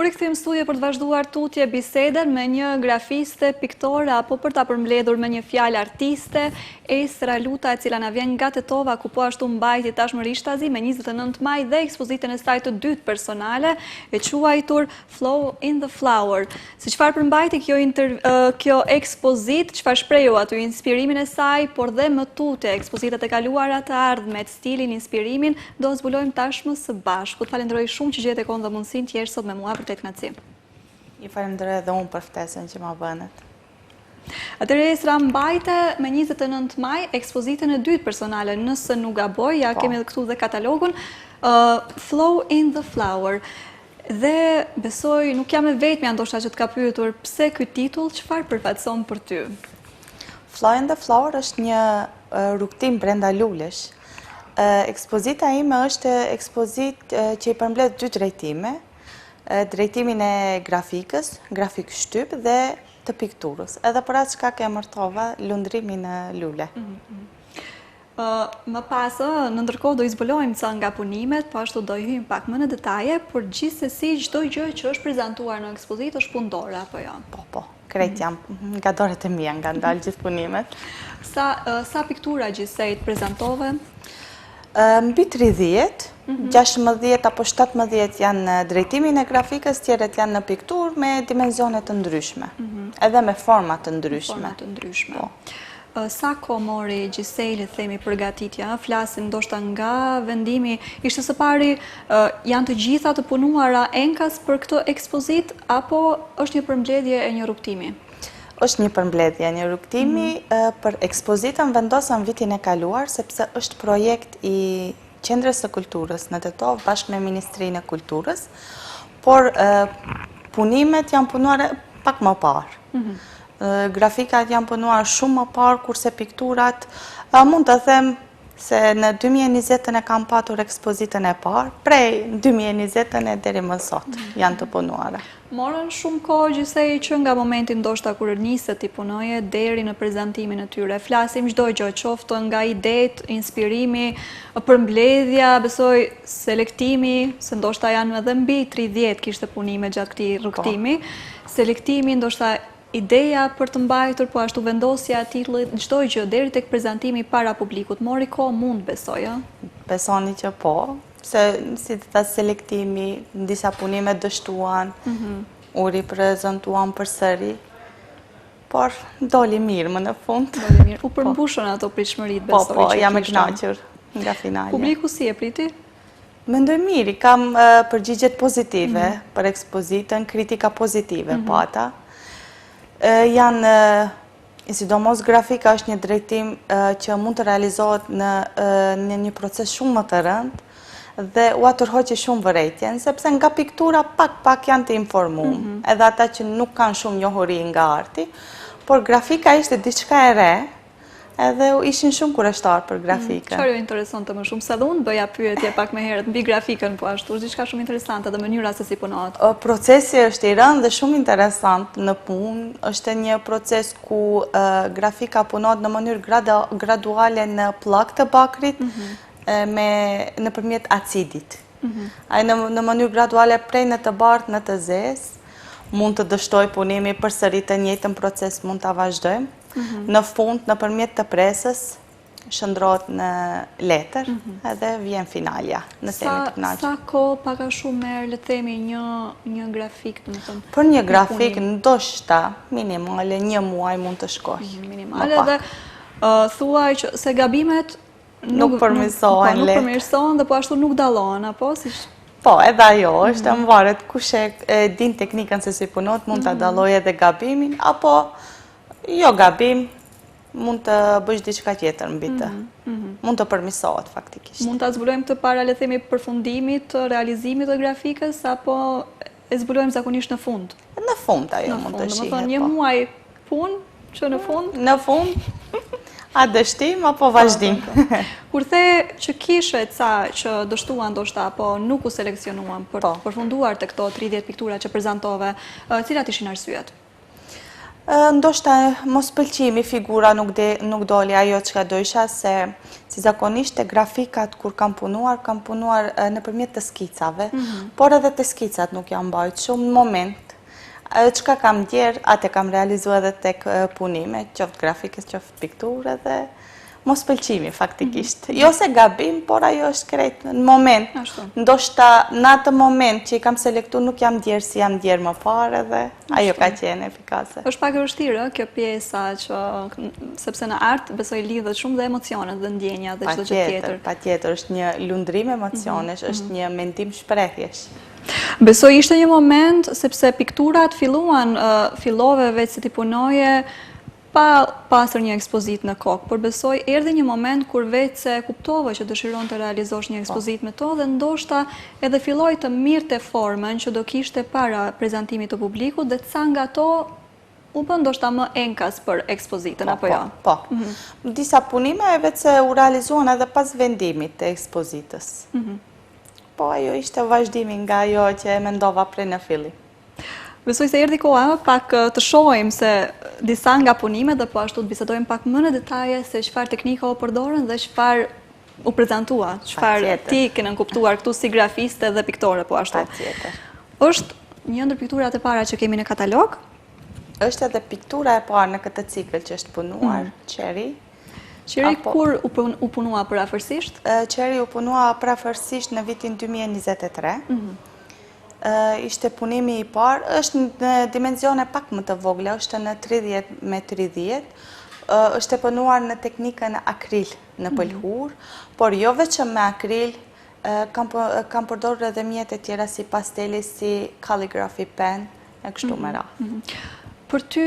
U rikthyem në studio për të vazhduar tutje bisedën me një grafiste, piktore apo për ta përmbledhur me një fjalë artiste, Esra Luta e cila na vjen nga Tetova ku po ashtu mbajti tashmë rishtazi me 29 maj dhe ekspozitën e saj të dytë personale e quajtur Flow in the Flower. Se çfarë përmbajti kjo inter, kjo ekspozitë, çfarë shprehu aty inspirimin e saj, por dhe më tutje ekspozitat e kaluara të ardhmet, stilin, inspirimin, do zbulojmë tashmë së bashku. Të falenderoj shumë që gjete kohën dhe mundësinë të jesh sot me mua, vërtet kënaqësi. Ju falenderoj edhe unë për ftesën që ma bënët. Atëherë Esra mbajte me 29 maj ekspozitën e dytë personale, nëse nuk gaboj, ja po. kemi edhe këtu dhe katalogun, Flow in the Flower. Dhe besoj nuk jam e vetmja ndoshta që të ka pyetur pse ky titull, çfarë përfaqëson për ty? Flow in the Flower është një rrugëtim brenda lulesh. Ekspozita ime është ekspozitë që i përmbledh dy drejtime, drejtimin e grafikës, grafikë shtyp dhe të pikturës. Edhe për atë shkak e emërtova lundrimi në lule. Mhm, mhm. Më pas, në ndërkohë do i zbulojmë ca nga punimet, po ashtu do i hyjmë pak më në detaje, por gjithsesi çdo gjë që është prezantuar në ekspozitë është punë dore, apo jo? Po, po, krejt mhm. janë nga dorët e mia, kanë dalë gjithë punimet. Sa, sa piktura gjithsej prezantove? Mbi 30, 16 mhm. apo 17 janë në drejtimin e grafikës, tjerat janë në pikturë me dimensione të ndryshme, mhm. edhe me forma të ndryshme. Forma të ndryshme. Po. Sa kohë mori gjithsej, le të themi, përgatitja, flasim ndoshta nga vendimi, ishte së pari, janë të gjitha të punuara enkas për këtë ekspozitë, apo është një përmbledhje e një rrugëtimi? Është një përmbledhje e një rrugëtimi, mhm. për ekspozitën vendosa në vitin e kaluar, sepse është projekt i Qendrës së Kulturës në Tetovë bashkë me Ministrinë e Kulturës, por punimet janë punuar pak më parë. Mhm. Grafikat janë punuar shumë më parë, kurse pikturat, mund të them se në 2020-ën e kam patur ekspozitën e parë, prej 2020-ën e deri më sot mhm. janë të punuara. Morën shumë kohë gjithsej që nga momenti ndoshta kur nise t'i punoje deri në prezantimin e tyre. Flasim çdo gjë, qoftë nga idetë, inspirimi, përmbledhja, besoj selektimi, se ndoshta janë edhe mbi 30 kishte punime gjatë këtij po. rrugëtimi. Selektimi ndoshta ideja për të mbajtur, po ashtu vendosja e titullit, çdo gjë deri tek prezantimi para publikut. Mori kohë mund besoj, ë? Besoni që po, Se si të tha selektimi, disa punime dështuan, mhm. u riprezantuan përsëri, por doli mirë më në fund. Doli mirë. U po. përmbushën ato pritshmëritë, po, besoj. Po, po, jam e kënaqur nga finalja. Publiku si e priti? Mendoj mirë, kam përgjigjet pozitive mhm. për ekspozitën, kritika pozitive mhm. pata. Janë Sidomos grafika është një drejtim që mund të realizohet në në një proces shumë më të rëndë dhe ua tërhoqi shumë vërejtjen, sepse nga piktura pak pak janë të informum, mhm. edhe ata që nuk kanë shumë njohuri nga arti, por grafika ishte diçka e re, edhe ishin shumë kureshtarë për mhm. grafikën. Çfarë ju interesonte më shumë? Se dhe unë bëja pyetje pak më herët mbi grafikën po ashtu, është diçka shumë interesante dhe mënyra se si punohet. Procesi është i rëndë dhe shumë interesant në punë, është një proces ku grafika punohet në mënyrë graduale në pllakë të bakrit mhm. me nëpërmjet acidit. Mhm. Ai në, në mënyrë graduale prej në të bardhë në të zezë, mund të dështojë punimi përsëri të njëjtën proces mund ta vazhdojmë. Mhm. Në fund, nëpërmjet të presës, shndërrohet në letër mhm. edhe vjen finalja nëse jemi të kënaqur. Sa kohë pak a shumë merr, le të themi, një një grafik, domethënë. Për një grafik ndoshta minimale një muaj mund të shkojë. Mhm, minimale dhe thuaj që se gabimet nuk përmirësohen po, nuk përmirësohen dhe po ashtu nuk dallohen apo si Po, edhe ajo është, mm. varet kush e din teknikën se si punohet, mund ta mhm. dallojë edhe gabimin apo jo gabim, mund të bësh diçka tjetër mbi të. Mhm, mhm. Mund të përmirësohet faktikisht. Mund ta zbulojmë këtë para le të themi përfundimit të realizimit të grafikës apo e zbulojmë zakonisht në fund? Në fund ajo mund të shihet. Domethënë një po. muaj punë që në fund? Në fund a dështim apo po, vazhdim? Po, Kur the që kishe ca që dështuan ndoshta apo nuk u seleksionuan për të përfunduar te këto 30 piktura që prezantove, cilat ishin arsyet? Ndoshta mospëlqimi, figura nuk nuk doli ajo çka dojsha se si zakonisht te grafikat kur kam punuar, kam punuar nëpërmjet të skicave, mhm. por edhe te skicat nuk jam mbajt shumë në moment. Çka kam ndjerë, atë e kam realizu edhe tek punime, qoftë grafikës, qoftë pikturë edhe mospëlqimi faktikisht. Mhm. Jo se gabim, por ajo është krejt në moment. Ndoshta në atë moment që i kam selektu nuk jam ndjerë si jam ndjerë më parë edhe ajo ka qenë efikase. është pak e vështirë kjo pjesa që sepse në art besoj lidhet shumë dhe emocionet dhe ndjenja dhe çdo gjë tjetër. Patjetër, është një lundrim emocionesh, mhm, është mhm. një mendim shprehjesh. Besoj ishte një moment sepse pikturat filluan, fillove vetë se t'i punoje pa pasur një ekspozitë në kokë, por besoj erdhi një moment kur veçse e kuptove që dëshiron të realizosh një po. ekspozitë me to dhe ndoshta edhe filloi të merrte formën që do kishte para prezantimit të publikut dhe ca nga to u bën ndoshta më enkas për ekspozitën, po, apo jo? Po, po. Mhm. Disa punime veçse u realizuan edhe pas vendimit të ekspozitës. Mhm. Po, ajo ishte vazhdimi nga ajo që e mendova prej në fillim. Besoj se erdhi koha pak të shohim se disa nga punimet dhe po ashtu të bisedojmë pak më në detaje se çfarë teknika u përdorën dhe çfarë u prezantua, çfarë ti ke nënkuptuar këtu si grafiste dhe piktore po ashtu. Patjetër. Është një ndër pikturat e para që kemi në katalog. Është edhe piktura e parë në këtë cikël që është punuar, mm. Cherry. Cherry kur u punua përafërsisht? Cherry u punua përafërsisht në vitin 2023. Mhm. Ishte punimi i parë, është në dimensione pak më të vogla, është në 30 me 30, është e punuar në teknikën akril në mhm. pëlhurë, por jo veçëm me akril, kam përdorur edhe mjete tjera si pasteli, si calligraphy pen, e kështu me mhm, radhë. Mhm. Për ty,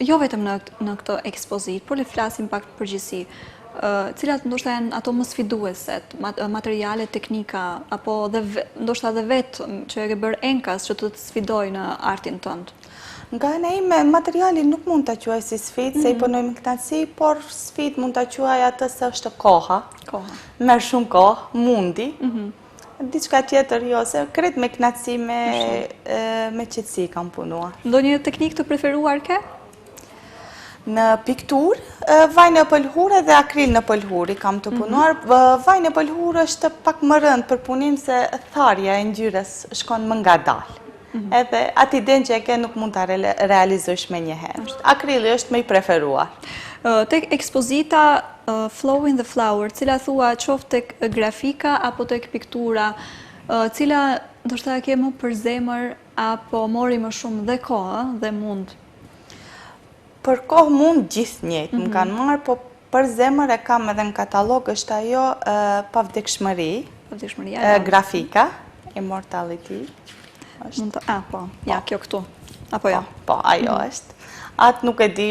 jo vetëm në në këtë ekspozitë, por le të flasim pak në përgjithësi. Cilat ndoshta janë ato më sfidueset, materiale, teknika apo dhe ndoshta edhe vetë që e ke bërë enkas që të të sfidojë në artin tënd? Nga ana ime, materiali nuk mund ta quaj si sfidë, se i mhm. punoj me kënaqësi, por sfidë mund ta quaj atë se është koha. Koha. Merr shumë kohë, mundi. Mhm. Diçka tjetër jo, se krejt me kënaqësi, me, me qetësi kam punuar. Ndonjë teknikë të preferuar ke? Në pikturë, vaj në pëlhurë dhe akril në pëlhurë i kam të mhm. punuar. Vaj në pëlhurë është pak më rëndë për punim se tharja e ngjyrës shkon më ngadalë. Mhm. Edhe atë idenë që e ke nuk mund ta realizojsh menjëherë. Akrili është më i preferuar. Tek ekspozita Flowing the Flower, cila thua qoftë tek grafika apo tek piktura, cila ndoshta e ke më për zemër apo mori më shumë dhe kohë dhe mund? Për kohë mund gjithë njëjtë, më mhm. kanë marrë, po për zemër e kam edhe në katalog është ajo pavdekshmëri, pavdekshmëria, grafika, immortality. Mund të, a, po, ja, po. kjo këtu, apo jo? Po, po ajo mhm. është. Atë nuk e di,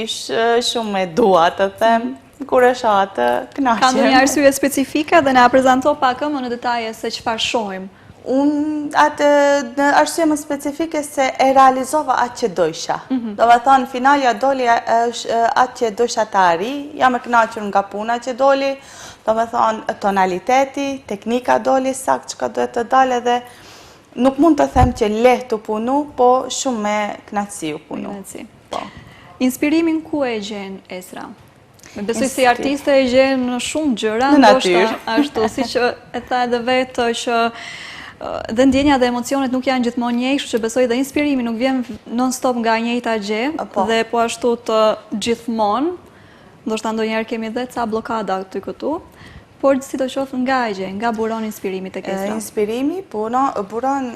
shumë e dua të them, mhm. kur e shoh atë, kënaqem. Ka ndonjë arsye specifike dhe na prezanto pak më në detaje se çfarë shohim. Unë atë në arsye më specifike se e realizova atë që dojsha. Mm -hmm. Thonë, finalja doli atë që dojsha të arrij, jam e kënaqur nga puna që doli, domethonë, tonaliteti, teknika doli saktë çka duhet të dalë edhe nuk mund të them që lehtë u punu, po shumë me kënaqësi u punu. Po. Inspirimin ku e gjen Esra? Besoj si artiste e gjen në shumë gjëra, në natyrë. Ashtu, siç e tha edhe vetë që dhe ndjenja dhe emocionet nuk janë gjithmonë njëjtë, kështu që besoj dhe inspirimi nuk vjen non-stop nga e njëjta gjë po. dhe po ashtu të gjithmonë, ndoshta ndonjëherë kemi dhe ca bllokada aty këtu, por sidoqoftë nga e gjen, nga buron inspirimi tek Esra? Inspirimi buron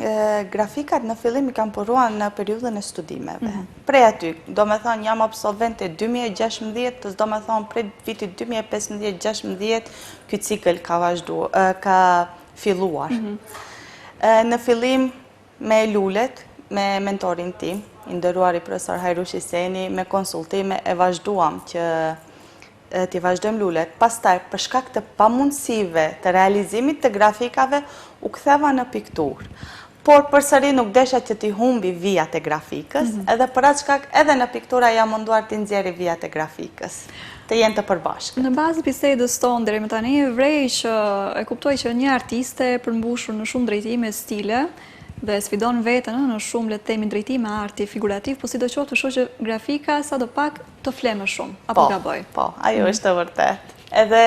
grafikat në fillim i kam punuar në periudhën e studimeve. Mhm. Prej aty, domethonë jam absolvente 2016, domethonë prej vitit 2015-16, ky cikël ka vazhdu, ka filluar. Mhm. Në fillim me lulet, me mentorin tim, i nderuari profesor Hajrush Iseni, me konsultime e vazhduam që t'i vazhdojmë lulet. Pastaj, për shkak të pamundësive të realizimit të grafikave, u ktheva në pikturë. Por përsëri nuk desha që t'i humbi vijat e grafikës, mhm. edhe për atë shkak edhe në piktura jam munduar t'i nxjerri vijat e grafikës, të jenë të përbashkët. Në bazë bisedës tonë deri më tani, vrej që e kuptoj që një artiste e përmbushur në shumë drejtime stile, Dhe sfidon veten në shumë le të themi drejtime arti figurativ, po sidoqoftë shoh që grafika sado pak të fle më shumë, apo po, gaboj? Po, ajo mm. është e vërtetë. Edhe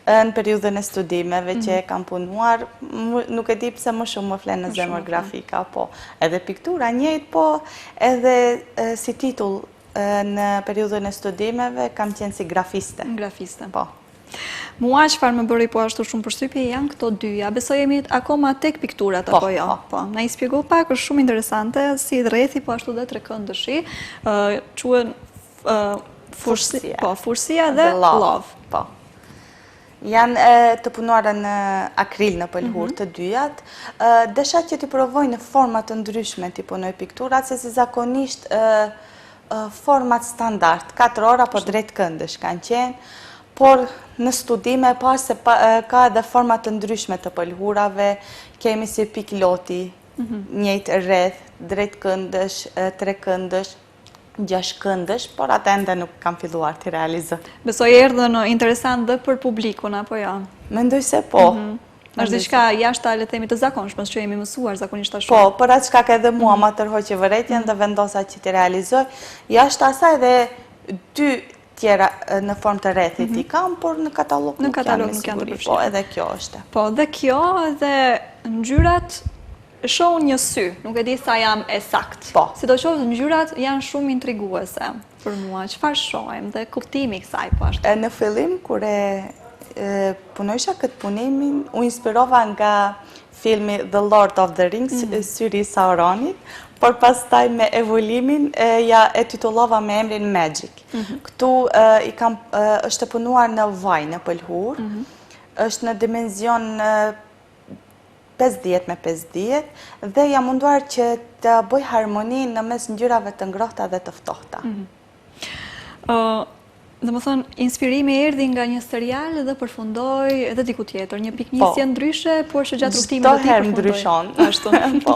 në periudhën e studimeve që mm. kam punuar, nuk e di pse më shumë më fle në zemër grafika, po. Edhe piktura njëjtë, po edhe si titull në periudhën e studimeve kam qenë si grafiste. Grafiste. Po. Mua çfarë më bëri po ashtu shumë përshtypje janë këto dyja. Besoj jemi akoma tek pikturat po, apo jo. Po. Po. Na i shpjego pak, është shumë interesante si rrethi po ashtu dhe trekëndëshi. Ë quhen fushësia. Po, fushësia dhe love. Po. Janë të punuara në akril në pëlhurë mhm. të dyjat. Desha që t'i provoj në forma të ndryshme t'i punoj pikturat, se si zakonisht format standard, katror apo drejtkëndësh kanë qenë, por në studime e pashë se ka edhe forma të ndryshme të pëlhurave, kemi si pikë loti, mhm. njëjtë rreth, drejtkëndësh, trekëndësh, gjashtëkëndësh, por atë ende nuk kam filluar t'i realizoj. Besoj erdhën interesant dhe për publikun, apo jo? Mendoj se po. Mhm. Është diçka jashtë le të themi të zakonshmes që jemi mësuar zakonisht ta shohim. Po, për atë shkak edhe mua ma tërhoqi vërejtjen dhe vendosa që t'i realizoj. Jashtë asaj dhe dy tjera në formë të rrethit i kam, por në katalog nuk janë me siguri. Po, edhe kjo është. Po, dhe kjo edhe ngjyrat shoh një sy, nuk e di sa jam e saktë. Po. Sidoqoftë ngjyrat janë shumë intriguese për mua. Çfarë shohim dhe kuptimi i kësaj po ashtu? Në fillim kur e punojsha këtë punimin, u inspirova nga filmi The Lord of the Rings, mm -hmm. Syri i Sauronit, por pastaj me evoluimin ja e titullova me emrin Magic. Mm -hmm. Këtu i kam është e punuar në vaj në pëlhurë. Mm -hmm. Është në dimension 50 me 50 dhe jam munduar që të bëj harmoni në mes ngjyrave të ngrohta dhe të ftohta. Mm -hmm. Domethënë, inspirimi erdhi nga një serial dhe përfundoi edhe diku tjetër, një pikënisje po. ndryshe, por që gjatë rrugëtimit të tij përfundoi. ndryshon. Ashtu. po.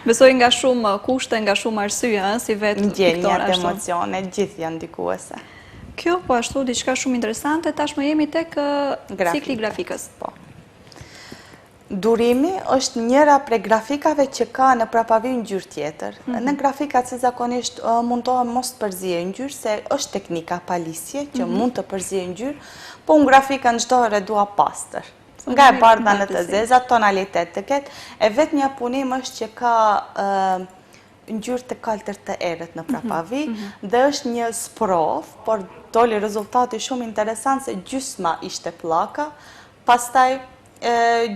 Besoj nga shumë kushte, nga shumë arsye, ëh, si vetë piktor Ndjenjat, emocionet, gjithë janë ndikuese. Kjo po ashtu diçka shumë interesante, tashmë jemi tek cikli i grafikës. Po. Durimi është njëra prej grafikave që ka në prapavijë ngjyrë tjetër. Mhm. Në grafikat si zakonisht mundohem mos të përziej ngjyrë, se është teknika palisje që mhm. mund të përziej ngjyrë, po unë grafikën çdo herë e dua pastër. Nga e bardha në të zeza, tonalitet të ketë. E vetmja punim është që ka ngjyrë të kaltër të errët në prapavijë mhm, mhm. dhe është një sprovë, por doli rezultati shumë interesant se gjysma ishte pllaka, pastaj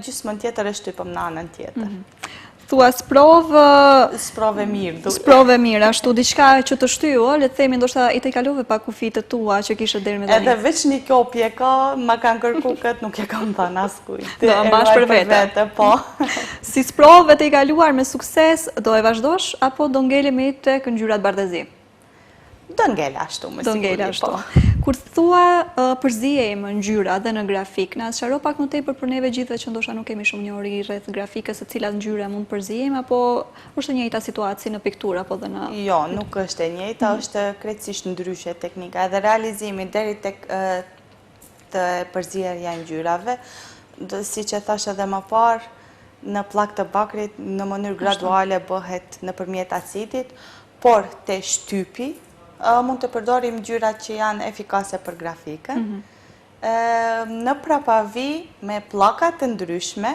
gjysmën tjetër e shtypëm në anën tjetër. Mhm. Thua sprovë... Sprovë e mirë. Sprovë e mirë, ashtu diçka që të shtyu, le të themi ndoshta i tejkalove pak kufijtë tua që kishe deri më tani. Edhe veç një kopje ka, ma kanë kërku këtë, nuk e kam dhënë askujt. Do e mbash për vete. Po. Si sprovë e tejkaluar me sukses, do e vazhdosh, apo do ngelemi tek ngjyrat bardhezi? Do ngel ashtu, me siguri, po. Kur thua përziejmë ngjyra dhe në grafikë, na sqaro pak më tepër për neve gjithëve që ndoshta nuk kemi shumë njohuri rreth grafikës se cilat ngjyra mund të përziejmë, apo është e njëjta situatë si në pikturë apo dhe në... Jo, nuk është e njëjta, mhm. është krejtësisht ndryshe teknika, edhe realizimi deri tek te përzierja e ngjyrave, siç e thashë edhe më parë, në pllakë të bakrit në mënyrë graduale bëhet nëpërmjet acidit, por te shtypi mund të përdorim ngjyrat që janë efikase për grafikën. Mhm. Në prapavijë me pllaka të ndryshme,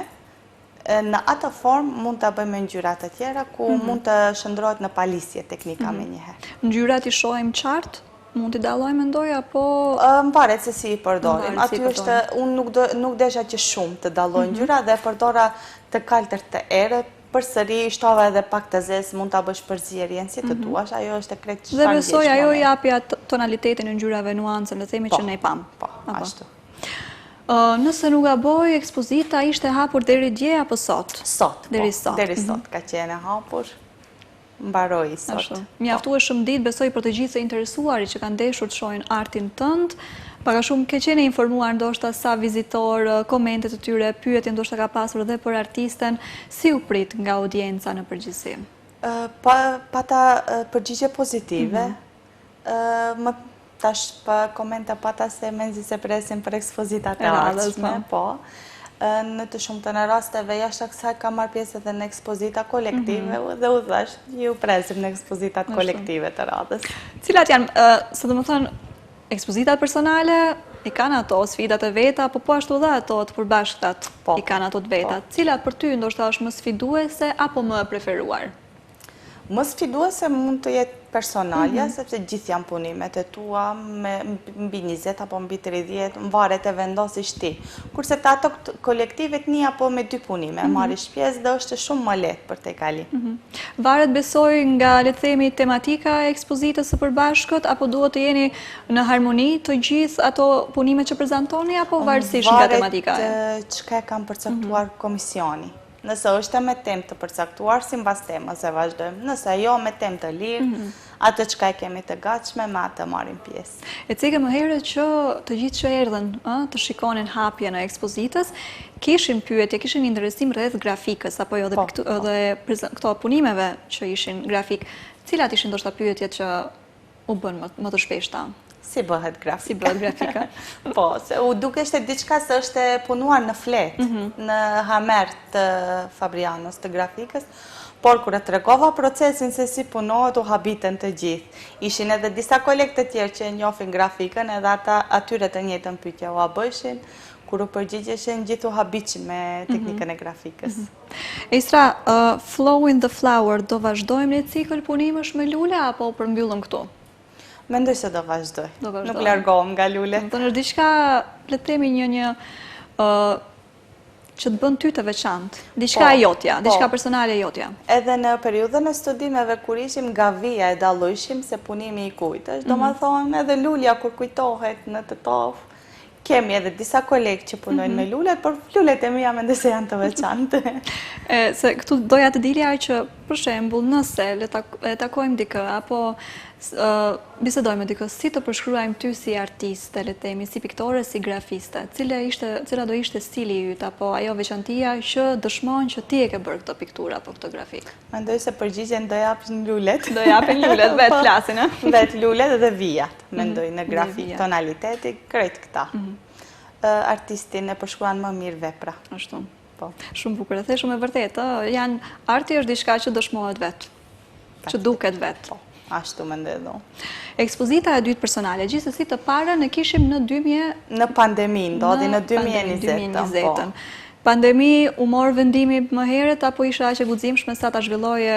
në atë formë mund të bëjmë me ngjyra të tjera, ku mhm. mund të shndërrohet në palisje teknika mhm. menjëherë. Ngjyrat i shohim qartë? Mund t'i dallojmë mendoj, apo... Varet se si i përdorim. Aty është, unë nuk desha që shumë të dallojnë mhm. ngjyra dhe përdora të kaltër të errët, përsëri shtova edhe pak të zezë, mund ta bësh përzierjen si të duash, ajo është e krejt çfarë Dhe besoj ajo japi atë tonalitetin e ngjyrave, nuancën, le të themi që ne i pamë. Po, ashtu. Nëse nuk gaboj, ekspozita ishte hapur deri dje apo sot? Sot, po. Deri sot. Deri sot mhm. ka qenë e hapur, mbaroi sot. Ashtu. Mjaftueshëm ditë, besoj për të gjithë të interesuarit që kanë deshur të shohin artin tënd. Pak a shumë ke qenë e informuar ndoshta sa vizitorë, komente të tyre, pyetje ndoshta ka pasur dhe për artisten, si u prit nga audienca në përgjithësi? Pata përgjigje pozitive. Mhm. Më tash pa komente pata se mezi se presim për ekspozitat e ardhshme, po. Në të shumtën e rasteve, jashtë kësaj kam marrë pjesë edhe në ekspozita kolektive mhm. dhe u thash, ju presim në ekspozitat kolektive të radhës. Cilat janë, se domethënë, ekspozitat personale i kanë ato sfidat e veta, po po ashtu dhe ato të përbashkëtat po, i kanë ato të vetat. Po. Cilat për ty ndoshta është më sfiduese apo më e preferuar? Më sfiduese mund të jetë personalja, mhm. sepse gjithë janë punimet e tua, me mbi 20 apo mbi 30, varet e vendosish ti. Kurse te ato kolektivet një apo me dy punime, mm marrish pjesë dhe është shumë më lehtë për tejkalim. Mhm. Varet besoj nga, le të themi, tematika e ekspozitës së përbashkët, apo duhet të jeni në harmoni të gjithë ato punime që prezantoni, apo varësisht nga tematika? Varet çka e kam përcaktuar komisioni. Nëse është me temë të përcaktuar, simbas temës e vazhdojmë. Nëse jo me temë të lirë, mhm. atë çka e kemi të gatshme, me atë marrim pjesë. E ceke më herët që të gjithë që erdhën të shikonin hapjen e ekspozitës, kishin pyetje, kishin interesim rreth grafikës, apo jo dhe po, po. këto punimeve që ishin grafikë. Cilat ishin ndoshta pyetjet që u bënë më të shpeshta? Si bëhet grafika? Si bëhet grafika? Po, se u dukeshte diçka se është e punuar në fletë, mhm. në hamer të Fabrianos të grafikës, por kur e tregova procesin se si punohet, u habitën të gjithë. Ishin edhe disa kolegë të tjerë që e njohin grafikën, edhe ata atyre të njëjtën pyetje ua bëjshin, kur u përgjigjeshin, gjithë u habitshin me mhm. teknikën e grafikës. Mhm. Esra, Flow in the Flower, do vazhdojmë një cikël punimesh me lule, apo u përmbyllëm këtu? Mendoj se do vazhdoj. Nuk largohem nga lulet. Domethënë është diçka, le të themi një një që të bën ty të veçantë. Diçka po, e jotja, po. diçka personale e jotja. Edhe në periudhën e studimeve kur ishim nga vija e dallojshim se punimi i kujt është, mm -hmm. thonë edhe lulja kur kujtohet në Tetovë, Kemi edhe disa kolegë që punojnë me mhm. lulet, por lulet e mia mendoj se janë të veçantë. E, se këtu doja të dilja që, për shembull, nëse le e takojmë dikë, apo bisedojmë me dikë, si të përshkruajmë ty si artiste, le të themi, si piktore, si grafiste, cila, ishte, cila do ishte stili yt, apo ajo veçantia që dëshmon që ti e ke bërë këtë pikturë apo këtë grafikë? Mendoj se përgjigjen do japin lulet. Do japin lulet, vetë po, flasin, e? Vetë lulet dhe vijat, mhm. mendoj, në grafikë, tonaliteti, krejt këta. Mhm. Artistin e përshkruan më mirë vepra. Ashtu. Po. Shumë bukur, e the shumë e vërtetë, janë, arti është diçka që dëshmohet vetë, që duket vetë. Po, ashtu mendoj dhe Ekspozita e dytë personale, gjithsesi të parën e kishim në 2000... Në pandemi, ndodhi në 2020-ën, po. Pandemi, u mor vendimi më herët apo ishe aq e guximshme sa ta zhvilloje?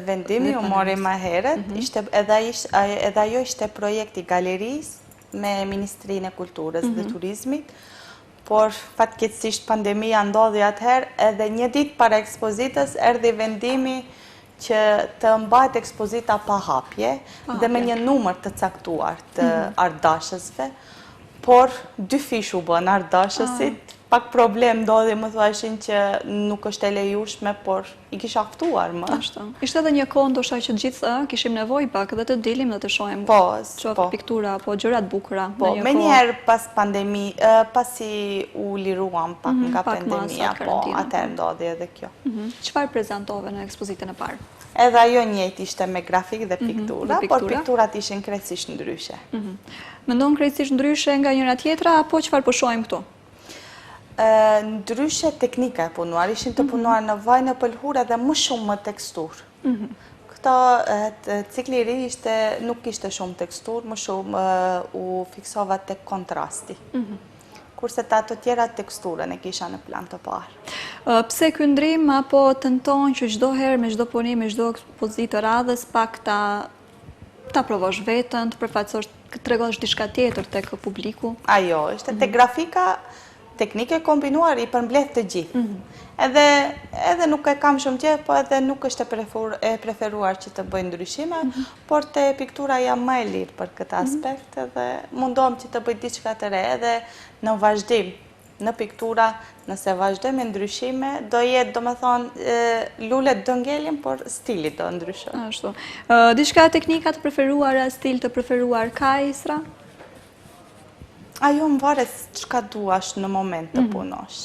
Vendimi u mori më herët, mhm. ishte edhe ajo ishte projekt i galerisë me Ministrinë e Kulturës dhe mhm. Turizmit, por fatkeqësisht pandemia ndodhi atëherë edhe një ditë para ekspozitës erdhi vendimi që të mbahet ekspozita pa hapje dhe me një numër të caktuar të mhm. artdashësve, por dyfish u bënë artdashësit, ah. pak problem ndodhi më thoshin që nuk është e lejushme, por i kisha ftuar më. Ashtu. Ishte edhe një kohë ndoshta që të gjithë kishim nevojë pak dhe të dilim dhe të shohim po, qoftë po. piktura apo gjëra të bukura. Po, menjëherë pas pandemi, pasi u liruam pak mhm, nga pandemia, po, atëherë ndodhi edhe kjo. Mhm. Çfarë prezantove në ekspozitën e parë? Edhe ajo njëjtë ishte me grafikë dhe mhm, piktura, por pikturat ishin krejtësisht ndryshe. Mhm. Mendon krejtësisht ndryshe nga njëra tjetra, apo çfarë po shohim këtu? Ndryshe teknika e punuar, ishin të punuar në vaj në pëlhurë dhe më shumë më teksturë. Këto, cikli i ri ishte, nuk kishte shumë teksturë, më shumë u fiksova tek kontrasti. Kurse te ato tjera teksturën e kisha në plan të parë. Pse ky ndrim apo tenton që çdo herë me çdo punim, me çdo ekspozitë të radhës pak ta ta provosh veten, të përfaqësosh, të tregosh diçka tjetër tek publiku? Ajo është, tek mhm. grafika teknike kombinuar i përmbledh të gjithë. Mhm. Edhe edhe nuk e kam shumë qejf, po edhe nuk është e preferuar që të bëj ndryshime, mhm. por te piktura jam më e lirë për këtë mhm. aspekt edhe mundohem që të bëj diçka të re edhe në vazhdim në piktura, nëse vazhdoj me ndryshime, do jetë, domethënë, lulet do ngelin, por stili do ndryshojë. Ashtu. Diçka teknika të preferuara, stil të preferuar ka, Esra? Ajo më varet çka duash në moment të mhm. punosh.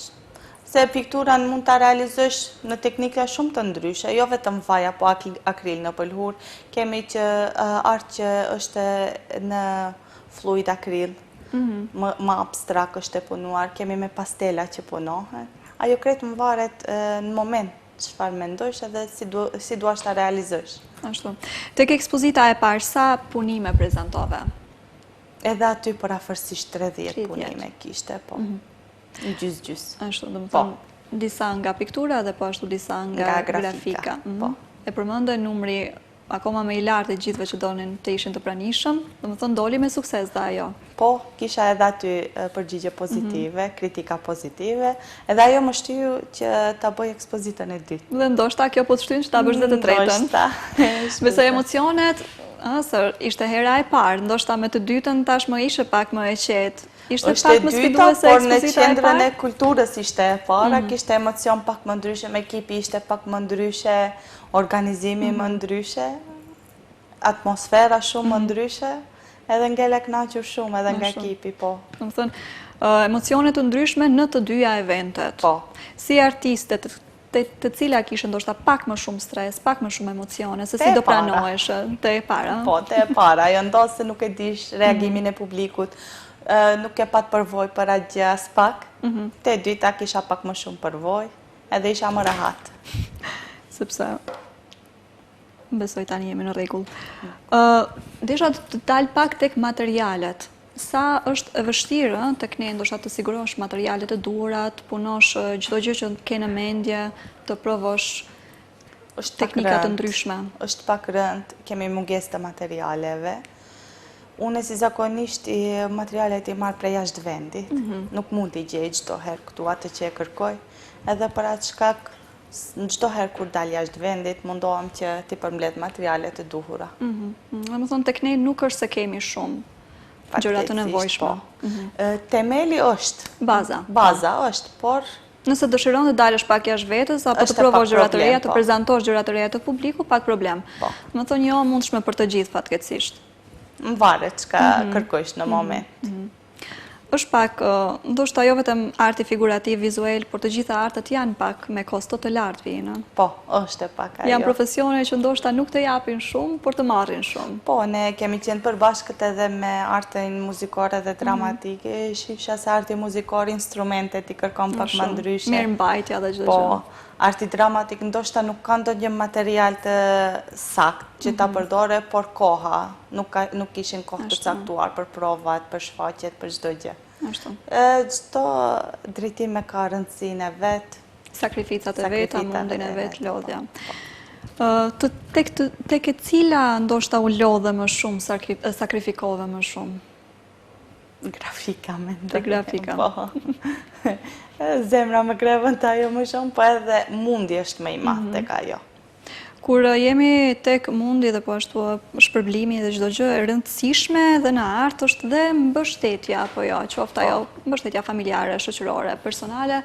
Se pikturën mund ta realizosh në teknika shumë të ndryshe, jo vetëm vaj apo akril në pëlhurë. Kemi që art që është në fluid akril, mhm. më abstrakt është e punuar, kemi me pastela që punohen. Ajo krejt më varet në moment çfarë mendojsh edhe si, du, si duash ta realizojsh. Ashtu. Tek ekspozita e parë, sa punime prezantove? Edhe aty përafërsisht 30 punime kishte, po. Mm -hmm. Gjys, gjys. Ashtu, domethënë, po. disa nga piktura dhe po ashtu disa nga, nga grafika. grafika. Mm -hmm. Po. E përmende numri akoma më i lartë i gjithëve që donin të ishin të pranishëm, domethënë doli me sukses dhe ajo. Po, kisha edhe aty përgjigje pozitive, mhm. kritika pozitive, edhe ajo më shtyu që ta bëj ekspozitën e dytë. Dhe ndoshta kjo po të shtyn që ta bësh dhe të tretën. Ndoshta. Besoj emocionet, ë, ishte hera e parë, ndoshta me të dytën tashmë ishe pak më e qetë. Ishte pak më sfiduese ekspozita e parë? Por në qendrën e kulturës ishte e para, mhm. kishte emocion pak më ndryshe, ekipi ishte pak më ndryshe, organizimi më mhm. ndryshe, atmosfera shumë më mhm. ndryshe, edhe ngela e knaqur shumë edhe nga ekipi, po. Domethënë, emocione të ndryshme në të dyja eventet. Po. Si artiste te të cila kishe ndoshta pak më shumë stres, pak më shumë emocione, se si do pranohesh te e para. Po, te e para, ajo ndodh se nuk e dish reagimin e publikut, nuk ke pat përvojë për atë gjë aspak, mhm. te e dyta kisha pak më shumë përvojë, edhe isha më rahat. Sepse besoj tani jemi në rregull. Desha të dal pak tek materialet. Sa është e vështirë tek ne ndoshta të sigurosh materialet e duhura, të punosh çdo gjë që ke në mendje, të provosh është teknika të ndryshme. Është pak rëndë, kemi mungesë të materialeve. Unë si zakonisht materialet i marr prej jashtë vendit, mhm. nuk mund t'i gjej çdo herë këtu atë që e kërkoj, edhe për atë shkak çdo herë kur dal jashtë vendit, mundohem që t'i përmbledh materialet e duhura. Mhm. Domethënë, tek ne nuk është se kemi shumë gjëra të nevojshme. Po. Mhm. Temeli është. Baza. Baza është, por... Nëse dëshiron të dalësh pak jashtë vetes, apo të provosh gjëra të reja, të po. prezantosh gjëra të reja te publiku, pak problem. Po. Domethënë, jo e mundshme për të gjithë, fatkeqësisht. Më varet çka mhm. kërkojsh në moment. Është pak, ndoshta jo vetëm arti figurativ, vizuel, por të gjitha artet janë pak me kosto të lartë vijnë. Po, është e pak ajo. Janë profesione që ndoshta nuk të japin shumë, por të marrin shumë. Po, ne kemi qenë përbashkët edhe me artin muzikor edhe mhm. dramatike, shifsha se arti muzikor instrumentet i kërkon pak më ndryshe. Mirëmbajtja dhe çdo po, gjë. Po, arti dramatik ndoshta nuk ka ndonjë material të saktë që ta mhm. përdore, por koha, Nuk nuk kishin kohë të caktuar për provat, për shfaqjet, për çdo gjë. Ashtu. Çdo drejtim e ka rëndësinë e vet. Sakrificat e veta, mundin e vet, lodhja. Po. Të tek tek e cila ndoshta u lodhe më shumë, sakrifikove më shumë? Grafika, mendoj. Te grafika. Po. Zemra më grevën te ajo më shumë, po edhe mundi është më i madh mhm. tek ajo. Kur jemi tek mundi dhe po ashtu shpërblimi dhe çdo gjë e rëndësishme dhe në art është dhe mbështetja apo jo, qoftë ajo po. mbështetja familjare, shoqërore, personale,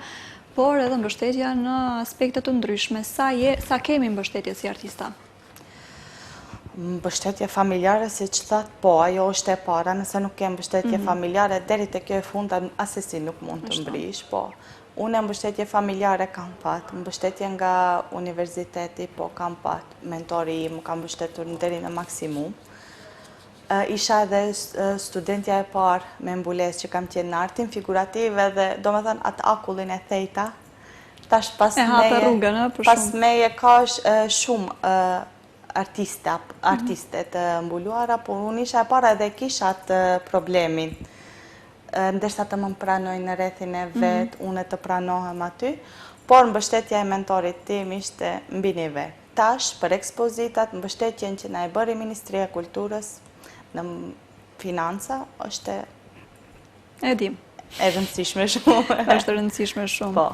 por edhe mbështetja në aspekte të ndryshme. Sa je, sa kemi mbështetje si artista? Mbështetje familjare, siç thatë, po, ajo është e para, nëse nuk ke mbështetje mhm. familjare, deri te kjo e fundit, asesi nuk mund të mbrish, po. Unë mbështetje familjare kam pat, mbështetje nga universiteti po kam pat, mentori im më ka mbështetur deri në maksimum. Isha edhe studentja e parë me mbulesë që kam qenë në artin figurativ edhe, domethënë, atë akullin e thejta, tash pas meje, pas meje ka shumë artista, artiste të mbuluara, por unë isha e para edhe kisha atë problemin. Ndërsa të më pranojnë në rrethin e mhm. vet, unë të pranohem aty, por mbështetja e mentorit tim ishte mbi nivel. Tash, për ekspozitat, mbështetjen që na e bëri Ministria e Kulturës në financa, është E dim. E rëndësishme shumë. është e rëndësishme shumë. Po.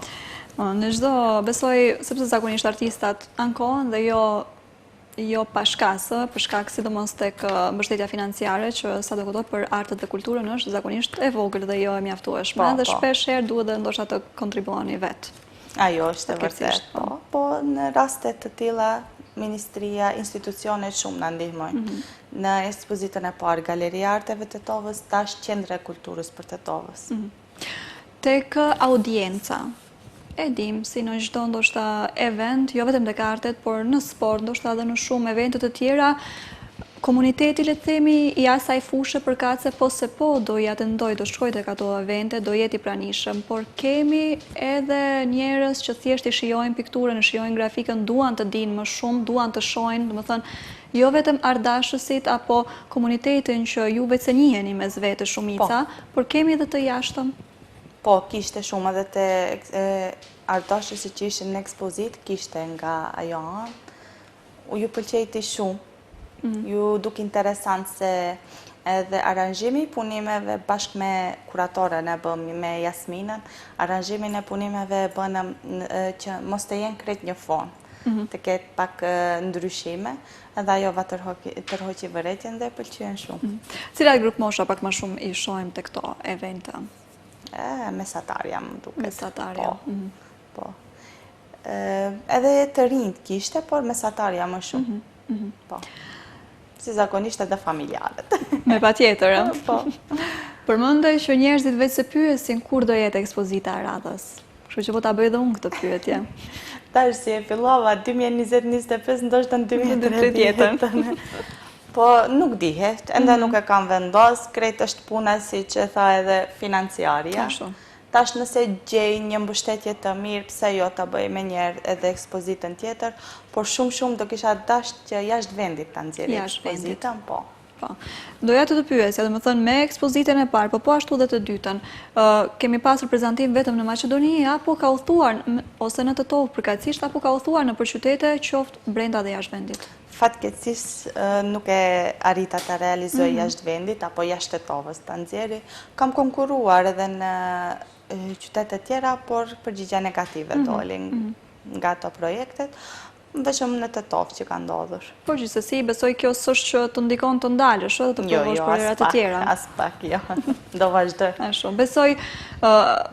Në çdo, besoj, sepse zakonisht artistat ankohen dhe jo jo pa shkas, për shkak sidomos tek mbështetja financiare që sado kudo për artet dhe kulturën është zakonisht e vogël dhe jo e mjaftueshme po, dhe po. shpesh herë duhet dhe ndoshta të kontribuoni vetë. Ajo është e vërtetë, po. po. Po në raste të tilla ministria, institucionet shumë na ndihmojnë. Mhm. Në ekspozitën e parë Galeria e Arteve Tetovës, tash Qendra e Kulturës për Tetovës. Mhm. Tek audienca, e dim si në çdo ndoshta event, jo vetëm tek artet, por në sport, ndoshta edhe në shumë evente të tjera, Komuniteti, le të themi, i asaj fushe përkatëse po se po do i atendojë, do shkojë tek ato evente, do jetë i pranishëm, por kemi edhe njerëz që thjesht i shijojnë pikturën, e shijojnë grafikën, duan të dinë më shumë, duan të shohin, domethënë, jo vetëm artdashësit apo komunitetin që ju veçse njiheni mes vete shumica, po. por kemi edhe të jashtëm. Po, kishte shumë edhe te artdashësit që ishin në ekspozitë, kishte nga ajo anë. U ju pëlqejti shumë, mhm. ju duk interesant se edhe aranzhimi i punimeve bashkë me kuratoren e bëmë me Jasminën, aranzhimin e punimeve e bëmë që mos të jenë krejt një fon, mhm. të ketë pak ndryshime, edhe ajo va tërhoqi vërejtjen dhe e pëlqyen shumë. Mhm. Cilat grupmosha pak ma shumë i shohim te këto evente? E, mesatarja më duket. Mesatarja. Po, po. Edhe të rinjtë kishte, por mesatarja më shumë. Mhm, mhm. Po. Si zakonisht edhe familjarët. Me patjetër, ë? Po. Përmende që njerëzit veçse pyesin kur do jetë ekspozita e radhës. Kështu që po ta bëj dhe unë këtë pyetje. Tash si e fillova 2020-2025, ndoshta në 2030. Po nuk dihet, ende mhm. nuk e kam vendos, krejt është puna siç e tha edhe financiaria. Ashtu. Tash nëse gjej një mbështetje të mirë, pse jo ta bëj menjëherë edhe ekspozitën tjetër, por shumë shumë do kisha dasht që jashtë vendit ta nxjerr ekspozitën, po. Po. Doja të të pyesja, domethënë me ekspozitën e parë, po po ashtu dhe të dytën, kemi pasur prezantim vetëm në Maqedoni, apo ka udhëtuar, ose në Tetovë përkatësisht, apo ka udhëtuar nëpër qytete, qoftë brenda dhe jashtë vendit? Fatkeqësisht nuk e arrita ta realizoj mhm. jashtë vendit apo jashtë Tetovës ta nxjerri. Kam konkurruar edhe në qytete tjera, por përgjigja negative mhm, doli mhm. nga ato projektet, vetëm në Tetovë që ka ndodhur. Por gjithsesi, besoj kjo s'është që të ndikon të ndalësh edhe të jo, provosh jo, për herë të tjera. Jo, aspak, jo, do vazhdoj. Ashtu, besoj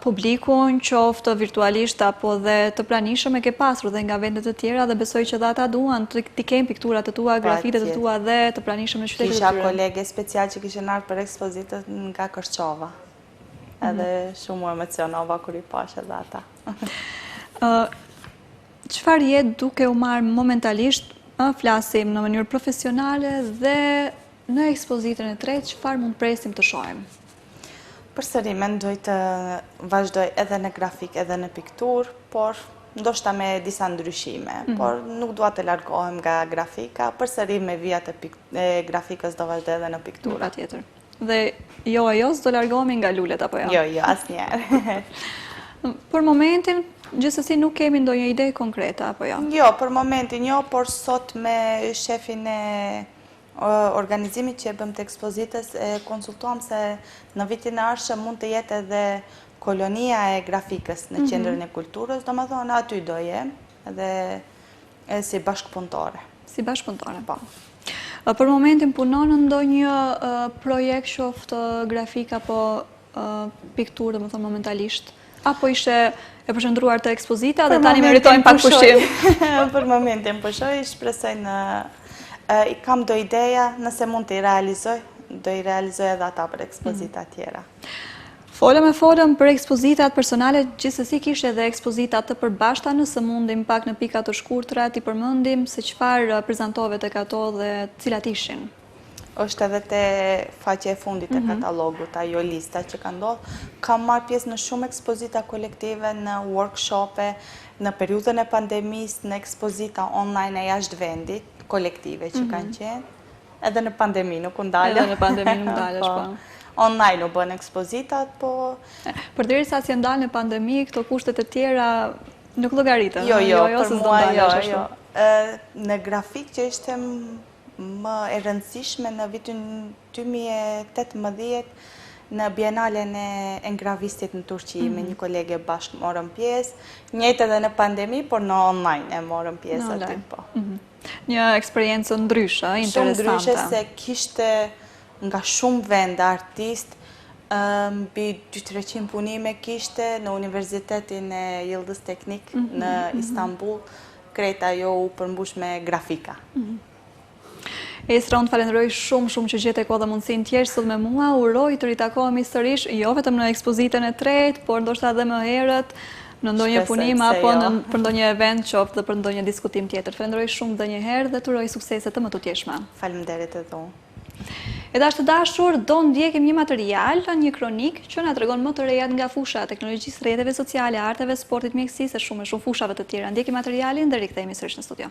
publikun, qoftë virtualisht apo dhe të pranishëm e ke pasur dhe nga vende të tjera dhe besoj që dhe ata duan t'i kenë pikturat e tua, grafitet e tua dhe të pranishëm në qytetet e tyre. Kisha kolege special që kishin ardhur për ekspozitën nga Kërçova. Mhm. Edhe shumë u emocionova kur i pashë edhe ata. Çfarë je duke u marrë momentalisht, flasim në mënyrë profesionale dhe në ekspozitën e tretë, çfarë mund presim të shohim? Përsëri mendoj të vazhdoj edhe në grafikë edhe në pikturë, por ndoshta me disa ndryshime, mhm. por nuk dua të largohem nga grafika, përsëri me vijat e grafikës do vazhdoj edhe në pikturë. Patjetër. Dhe jo e jo, s'do largohemi nga lulet, apo jo? Jo, jo, asnjëherë. Për momentin, gjithsesi nuk kemi ndonjë ide konkrete, apo jo? Jo, për momentin jo, por sot me shefin e organizimit që e bëmë të ekspozitës, e konsultuam se në vitin e ardhshëm mund të jetë edhe kolonia e grafikës në mhm. qendrën e kulturës, domethënë aty do jem edhe si bashkëpunëtore. Si bashkëpunëtore? Po. Për momentin punon në ndonjë projekt qoftë grafik apo pikturë, domethënë momentalisht? Apo ishe e përqendruar te ekspozita dhe tani meritojmë pak pushim? Për momentin pushoj, shpresoj në... I kam do ideja, nëse mund t'i realizoj, do i realizoj edhe ata për ekspozita mhm. tjera. Folëm e folëm për ekspozitat personale, gjithsesi kishte edhe ekspozita të përbashkëta, nëse mundim pak në pika të shkurtra t'i përmendim se çfarë prezantove tek ato dhe cilat ishin. Është edhe te faqja e fundit e mhm. katalogut, ajo lista që ka ndodhë. Kam marrë pjesë në shumë ekspozita kolektive, në workshope, në periudhën e pandemisë, në ekspozita online e jashtë vendit, kolektive që kanë mhm. qenë. Edhe në pandemi nuk u ndala. Edhe në pandemi nuk ndalesh, po. po. Online u bënë ekspozitat, po... Përderisa s'je ndalë në pandemi, këto kushtet e tjera nuk llogariten. Jo, jo, jo, për mua, jo, jo. Në grafikë që ishte më e rëndësishme në vitin 2018 në Bienalen e Engravistit në Turqi me mhm. një kolege bashkë morëm pjesë, njëjtë edhe në pandemi, por në online e morëm pjesë aty, po. Mhm. Një eksperiencë ndryshe, interesante. Shumë ndryshe se kishte nga shumë vende artistë, mbi 2-300 punime kishte në Universitetin e Yıldız Teknik mhm, në Istanbul, Krejt ajo u përmbush me grafika. Mhm. Esra, unë të falenderoj shumë shumë që gjete kohë dhe mundësinë të jesh sot me mua. Uroj të ritakohemi sërish, jo vetëm në ekspozitën e tretë, por ndoshta edhe më herët. Në ndonjë punim apo jo. për ndonjë event qoftë dhe për ndonjë diskutim tjetër. Falenderoj shumë dhe një herë dhe të uroj suksese të mëtutjeshme. Faleminderit edhe unë. E tash të dashur, do ndjekim një material, një kronikë që na tregon më të rejat nga fusha e teknologjisë, rrjeteve sociale, arteve, sportit, mjekësisë e shumë e shumë fushave të tjera. Ndjekim materialin dhe rikthehemi sërish në studio.